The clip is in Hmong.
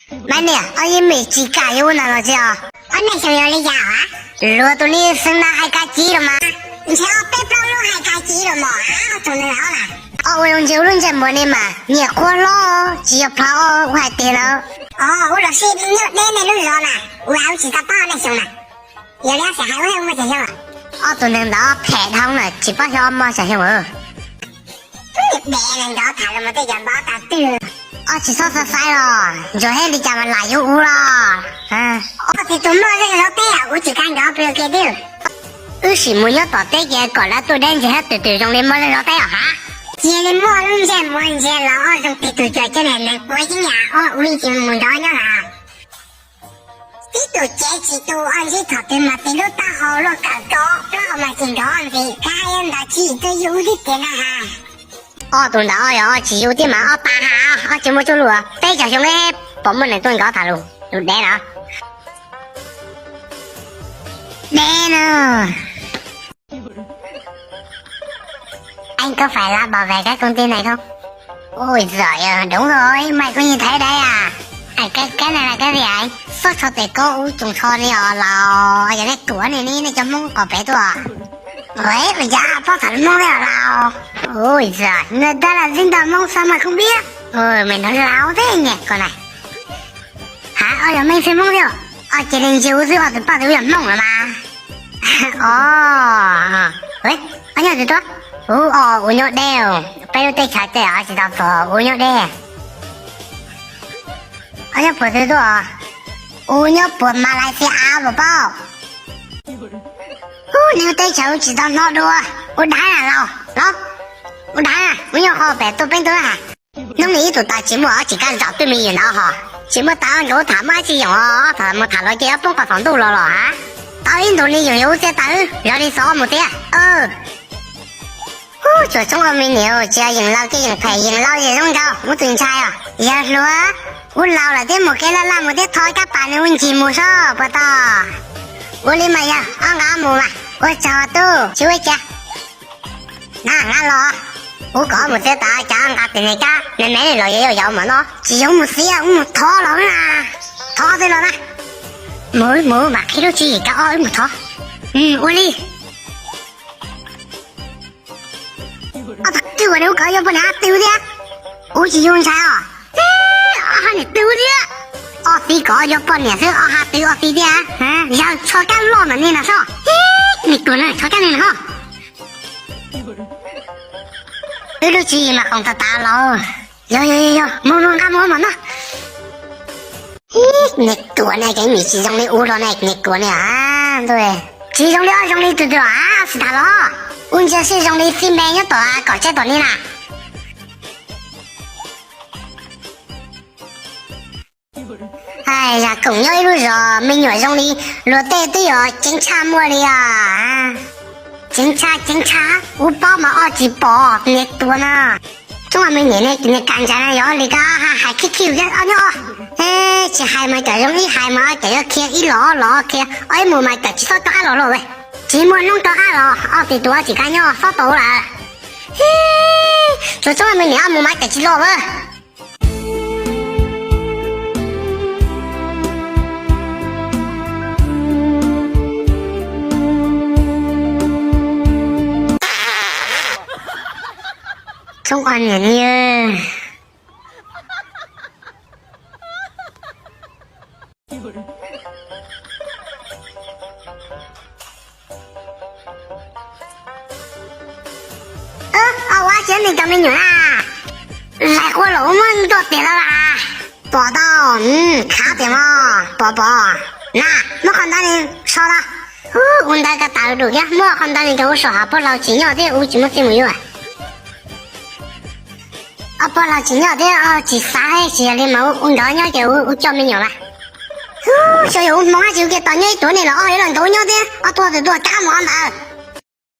Mab niam, ob yeej mem tsis kam yuav ua ntawd los tsis os? Ob neeg xyoo yog li cas as? Luag tus niag xeev na hais kag ci los mas. Ntshe ob peb plaub lub hais kag ci los mas, ob tug neeg hov na. Ob ua zoo ntsia ua lub ntsej muag ne mas nyiam qhuab hlob, tsis yog plhov ua hais tiag na. Os, ua los sib nyob deb nej lub zos na, ua tsis tau pab ob neeg xyoo na. Yog li ob xyom hais ua muaj xyom xyoo. Ob tug neeg ntawd phem dhau na, tsis paub xyov ob muaj xyom xyoo. Dev neeg nrov tham los mus tej cov npau taws twg. Ob tsis txhob xav xaiv los, ntsuag thiab li cas mas lam yuav ua los. Ob txiv tus muaj zej zog teb, ua tsis kag nrov pw kiag twb. Wb sim mus nyob tom teb kiag kom lawv tuaj deb ntsis thiab twm twm zoo li muaj zej zog teb os hav. Cia li muaj lub ntsej muag ntsia los ob zoo tis tus cuam coj niam neeg puav yeeb yam ob ua tsis mus nrov nyob na. Tib tus cev tsis tu ob ntsib thaum twg mas tis lub taub hau luaj kawm rau plaub hau mas tsis nrov ntxiv, kab ntawd tsis twb yus ub tib tiag na has. Ob tug ntawd ob yog ob tsis yus ub tib mas ob pab has, ob tsis muaj cuaj lus, peb caug xyoo li pom muaj neeg tuaj nkawd tham lus, lus dev na. Dev na. Anh có phải là bảo vệ cái công ty này không? Ôi giời ơi, đúng rồi, mày coi nhìn thấy đấy à? Cái, cái này là cái gì anh? Sốt cho tụi cô uống trùng kho đi ở lầu, giờ này của này, này, này cho Hmoong có bé tua. Ôi, bây giờ bác thằng Hmoong đi ở lầu. Ôi giời, người ta là dân tộc Hmông sao mà không biết? Ôi, mày nói láo thế nhỉ, con này. Hả, ôi, giờ Minh xin Hmông đi. Ôi, chị Linh chịu xíu, tôi bắt tôi giờ Hmông rồi mà. Ôi, ôi, nhớ tụi tôi. Ú, ôi, ua nyob deb, peb lub teb chaws tej os tsis tau pom ua nyob deb. Ua nyob puas twg tuaj? Ua nyob puas Malaysia puas paub? Ub, nej lub teb chaws tsis tau hnov dua. Ua dab na los, los. Ua dab na, ua nyob qhov pem tuaj peb tuaj na. Hnub no ib tug tas tsis muaj ob tsis kab zaum twj me nyuam ntawd hos. Tsis muaj tas nkawd tham muaj dab tsi yoom os, tham mus tham los ces ob poob qos thaum ntuj los los hab. Tau ib ntus ni yoom yog ub txiab tawv, zov li xov mus thiab. Ub, tsuas txoob ua me niam tsis yog yeem laus ces yeem phem, yeem laus ces zoo nraug, muab tus ntshai os. Yog hluas, ub laus lawm thiab mus kev laj laj mus thiab, tho kab pas nws ua ncig mus sob puas tau? Ua li mas yog ob nqa mus mas. Ua tsaug tub, tsis ua cas. Na nqa los, ub kom mus txiav tas cas nqa tes nws kab me me los yog yau yau mas no. Tsis yog mus txiav, ub mus thov los na. Thov xwb los na. Mus mus mam qhib lub tswv yim kab ob wb mus thov. Ua li. Ob tog twg ua li ub kom yog poj niam twg thiab? Ub tsis yog ntshai os. Ob hab niam twg thiab? Ob txiv kom yog poj niam xwb ob hab twg ob txiv thiab? Yawg tsho kab loj ntawm ni na sob. Niam tuag na tsho kab ni na ho. Wb lub tswv yim mas khoom tas tas los. Yog yog yog, mus mus nqa mus mas no. Niag kuam ne, kev nim tsis zoo li ub los ne, niag kuam ne a. Tsis zoo li ob zoo li twg twg a, tsis tas los. Ub ntsia seb zoo li txij npe nyob tom kom tseb tom ni na. Yam khoom nyob ib lub zos me nyuam zoo li luag tej twb yog ceev tshaj muaj li os. Ceev tshaj ceev tshaj, ub paub mas ob tsis pom niag tuag na. Txoob me nyuam ne, niag kas ntsa na yog li kab hais khib khib thiab ob nyob. Tsis hais mas cov zoo ib hais mas cov yuav khiav ib los ob los khiav, ob ib mus mas cov tsis txhob rov qab los los. Tsis muaj noob rov qab los, ob txiv tus ob tsis kab nyob xob tau lawm. Tsuas txoob me nyuam ob mus mas cov tsis los lawm. Txoob ob niam ni. Ob ua tsis me cov me nyuam na, lais qua los muab ntuaj tiag lawm las. Pom tau, khav tiag mog, pom pom. Na, muab qhov ntawd ni so tau. Ua ntawd ko taw dum thiab, muab qhov ntawd ni rau ua saum hav pog laus tsis nyob thiab ua tsis muaj txiaj mus yuav. Ob pog laus tsis nyob thiab tsis xav tsis yog li mas ua nrov nyob ces ua coj me nyuam mas. Xyov yog ua hmoov dab tsi ua kiag tos nyob ib tuav ni los ob yuav los nrov nyob thiab ob tuag tus tuag kab mus ob ntawd.